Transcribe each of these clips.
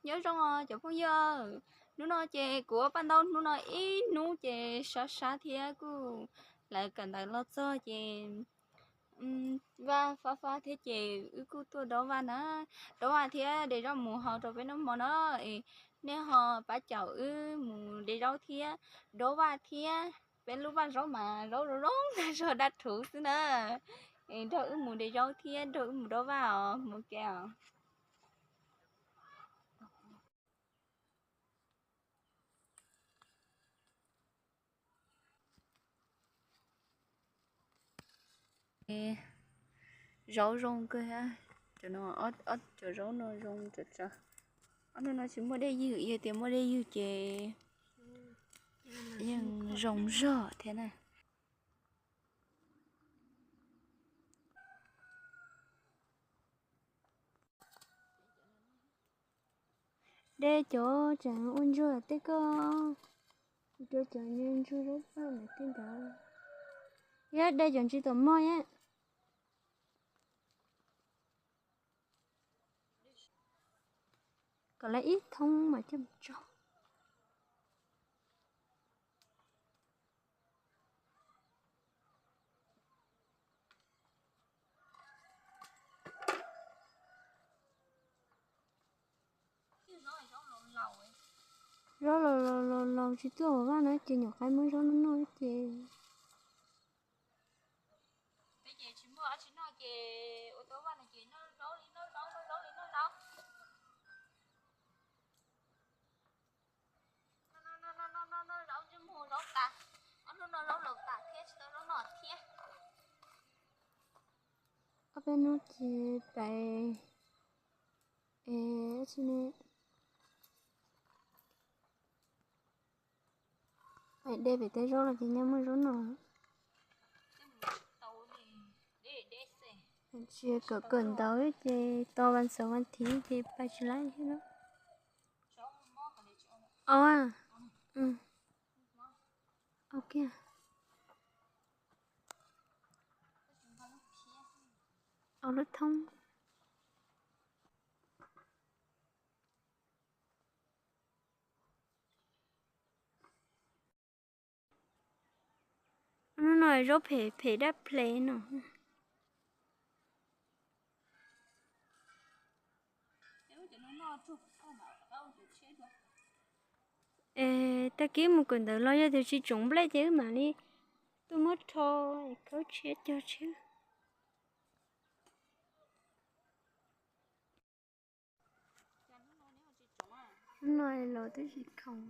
Nyob zoo os cov phooj ywg, hnub no ces kuv ua paj ntaub hnub no ib hnub ces sab sab thiab kuj lawv kawm ntawv los txog ces vaj fab fab thiab ces wb kuj tuaj dob vaj na, dob vaj thiab de zaub mus hau rau peb noj hmo na. Es nej ho pab caum wb mus de zaub thiab dob vaj thiab, peb lub vaj zaub mas zaub zoo zoo tag zog daj rhuv xwb na. Es nrog wb mus de zaub thiab nrog wb mus dob vaj os, mus ke os. Zaub zoo kawg, cov zaub no zoo tsawv tsawv. Ob hnub no tsis muaj dej ywg, yog tias muaj dej ywg ces yeej zoo zog thiab na. De cov tseem ua ntsuag tej ko, de cov ntsuag zaub paj ntawd tej ntawd, thiab de cov ntsis tom mog thiab. Kom lawv ib thoob mas coj mus tso. Zaub laus laus laus tsis tuaj ua vaj na ces nyuam qhuav muab zaub noj noj ces. Peb ces tsis muaj dab tsi noj ces ua tau vaj no ces noj zaub li noj zaub, noj zaub li noj zaub. Noj zaub ntsej muag zaub tas, ob hnub no zaub laus tas thiab tsis tau zaub noj thiab. Ob peb hnub ces pais, es tsis ne, pais de pem tej zaub los ces nyob muaj zaub noj. Tsis kawm kawm ntawv ces tos vas xaum vas thiv ces pais tsis laib thiab na. Ua, ua kiag, ua lub thoob. Hnub no zaub phem phem dab ples no. Es tag kis mus kawm ntawv los yog tias tsis tsoom nplej ces wb mam li tuaj muab rho khawb tshiab cog tshiab. Hnub no los twb tsis khoom.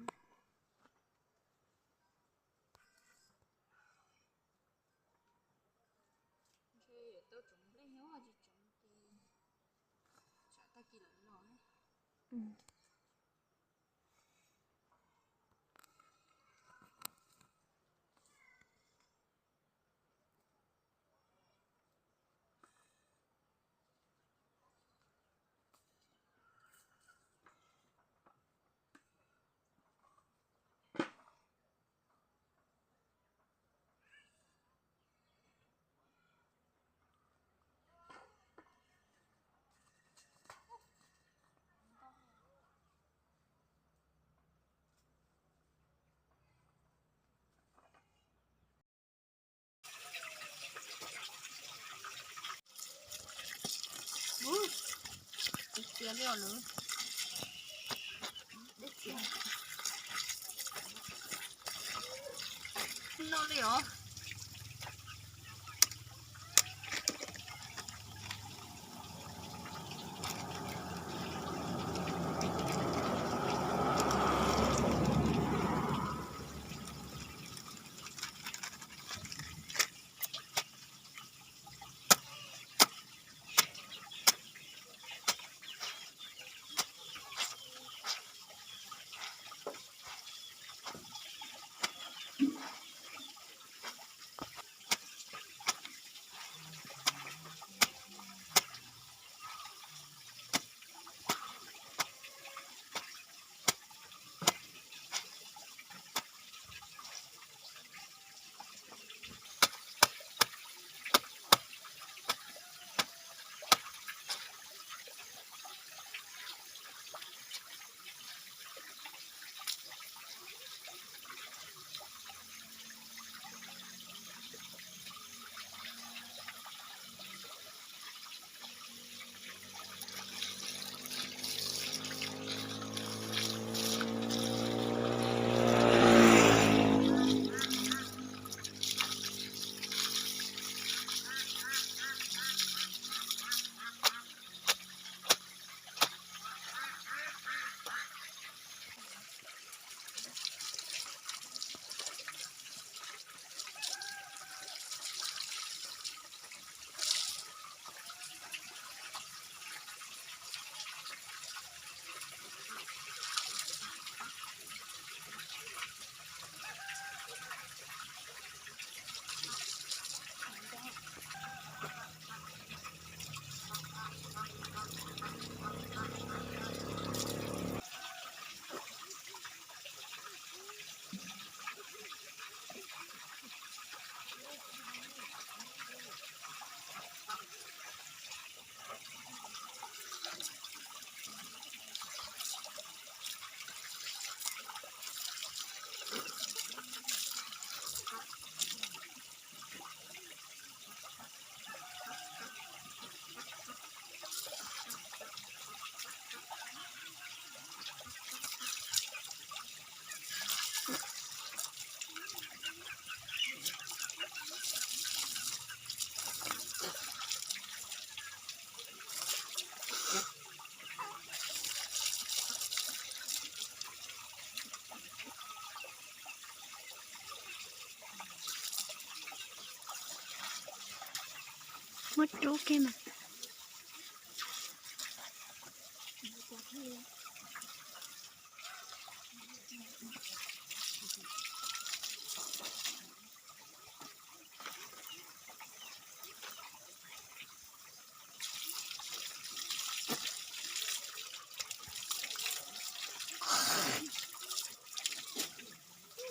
Muab rub kiag mas.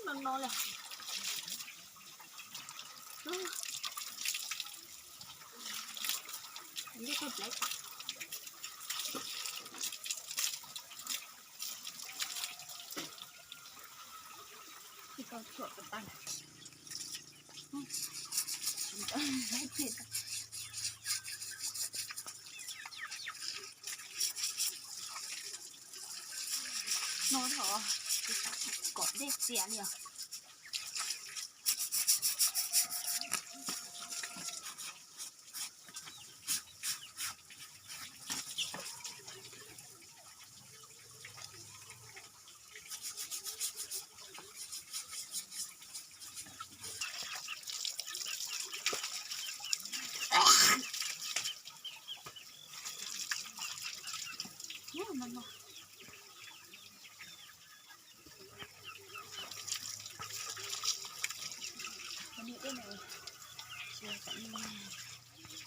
No no li. No thaum kom dej txias li os.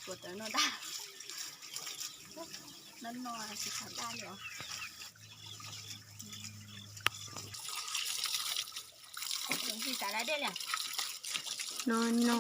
Kuv tawv no daj, no no tsis tshua daj li os. Tsis tas la dej li. No no.